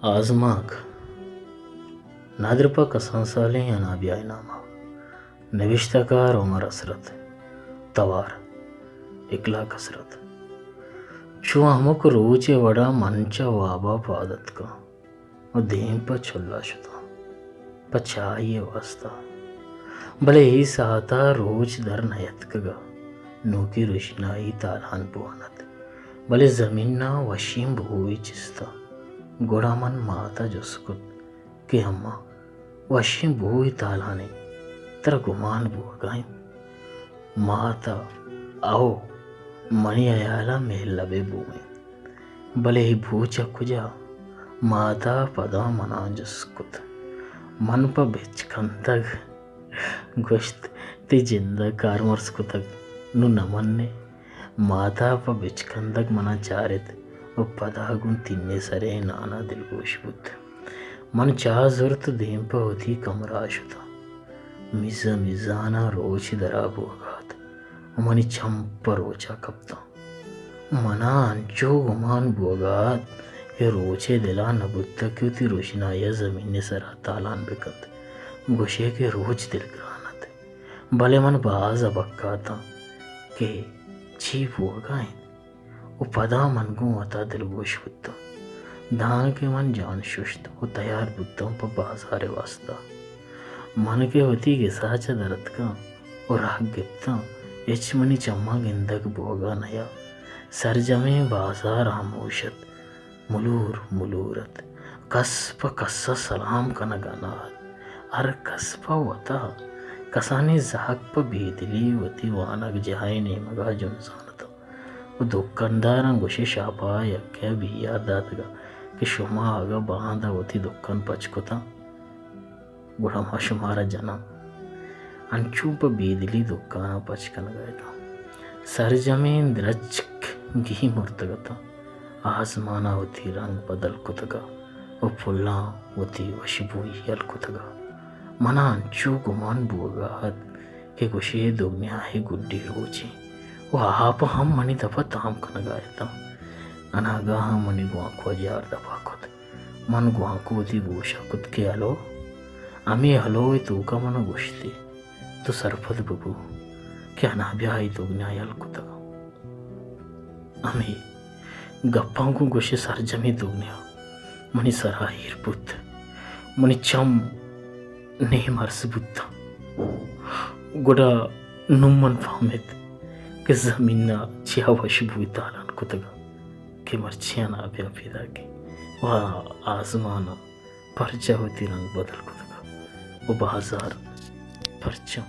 آزمانک، ندر پہ کسان سالیں انابیائے نام ءَ۔ نبشتہ کار عمر حسرت۔ توار اکلاک حسرت۔ چو ہمک روچ ءِ وڑا من چہ واب ءَ پاد اتکاں ءُ دیم پہ چل ءَ شتاں پہ چاہے ءِ واستا، بلے اے ساعت ءَ روچ در نیتکگ ءَ نوکیں رژنائی تالان بوان ات، بلے زمین ءَ وشیں بوئے چست ءَ۔ گڑا من مات ءَ جست کت کہ اماں، وشیں بوئے تالان انت، ترا گمان بوگ ءَ انت؟ مات ءَ، او، منی ہیال ءَ مہلبے بو انت، بلے اے بو چہ کجا؟ مات ءَ پدا من ءَ جست کت۔ من پہ بچکندگ گوشت، تئی جند ءَ کارمرز کتگ، نوں نہ من ئے؟ مات ءَ پہ بچکندگ من ءَ چارت ءُ پدا گوں تین ءِ سر ءِ نان ءَ دلگوش بوت۔ من چاہ زرت ءُ دیم پہ وتی کمرہ ءَ شتاں۔ میزان میزان ءَ روچ درا بوگ ءَ ات ءُ منی چم پہ روچ ءَ کپتاں۔ من ءَ انچو گمان بوگ ءَ ات کہ روچ ءِ دل ءَ نہ بوتگ کہ وتی رژنائی ءَ زمین ءِ سر ءَ تالان بہ کنت۔ گوش ئے کہ روچ دلگران ات، بلے من باز ابکہ اتاں کہ چی بوگ ءَ انت۔ ءُ پدا من گوں وتا دلگوش بوتاں، دانکہ من جان ششت ءُ تیار بوتاں پہ بازار ءِ واستا۔ من کہ وتی گس ءَ چہ در اتکاں ءُ راہ گپتاں، ہچ منی چماں گندگ بوگ ءَ نیا۔ سرجمیں بازار ہاموش ات، ملور ملور ات۔ کس پہ کس ءَ سلام کنگ ءَ نہ ات۔ ہر کس پہ وتا۔ کسانیں زہگ پہ بے دلی وتی وانگجاہ ءِ نیمگ ءَ جنزان اتاں۔ ءُ دکانداراں گوشے شاپا یکے ءَ بیہار داتگ ءَ کہ شما اگاں باندا وتی دکان پچ کتاں، گڑا ما شمارا جناں۔ انچو پہ بے دلی دکاناں پچ کنگ ءَ اتاں۔ سرجمیں درچک گی مرتگ اتاں۔ آزمان ءَ وتی رنگ بدل کتگ ءَ ءُ پلاں وتی وشبوئی یل کتگ ءَ۔ من ءَ انچو گمان بوگ ءَ ات کہ گوشے اے دگنیا ءِ گڈی روچے ءُ آپ ہم منی دپ ءَ تام کنگ ءَ اتاں۔ اناگاہاں منی گوانکو ءَ جار دپ ءَ کت۔ من گوانکو وتی گوش ءَ کت کہ ہلو، ہمے ہلو ءِ توک ءَ من ءَ گوشت ئے تو سرپد بہ بو کہ انابیا ءَ اے دگنیا یل کتگ۔ ہمے گپاں گوں گوشے سرجمیں دگنیا منی سرا ایر بوت۔ منی چم نیم ارس بوت۔ گڑا نوں من فہمت کہ زمین ءَ چیا وشبوئے تالان کتگ کہ مرچی انابیا پیداک ءُ آزمان ءَ پرچا وتی رنگ بدل کتگ ءُ بازار پرچا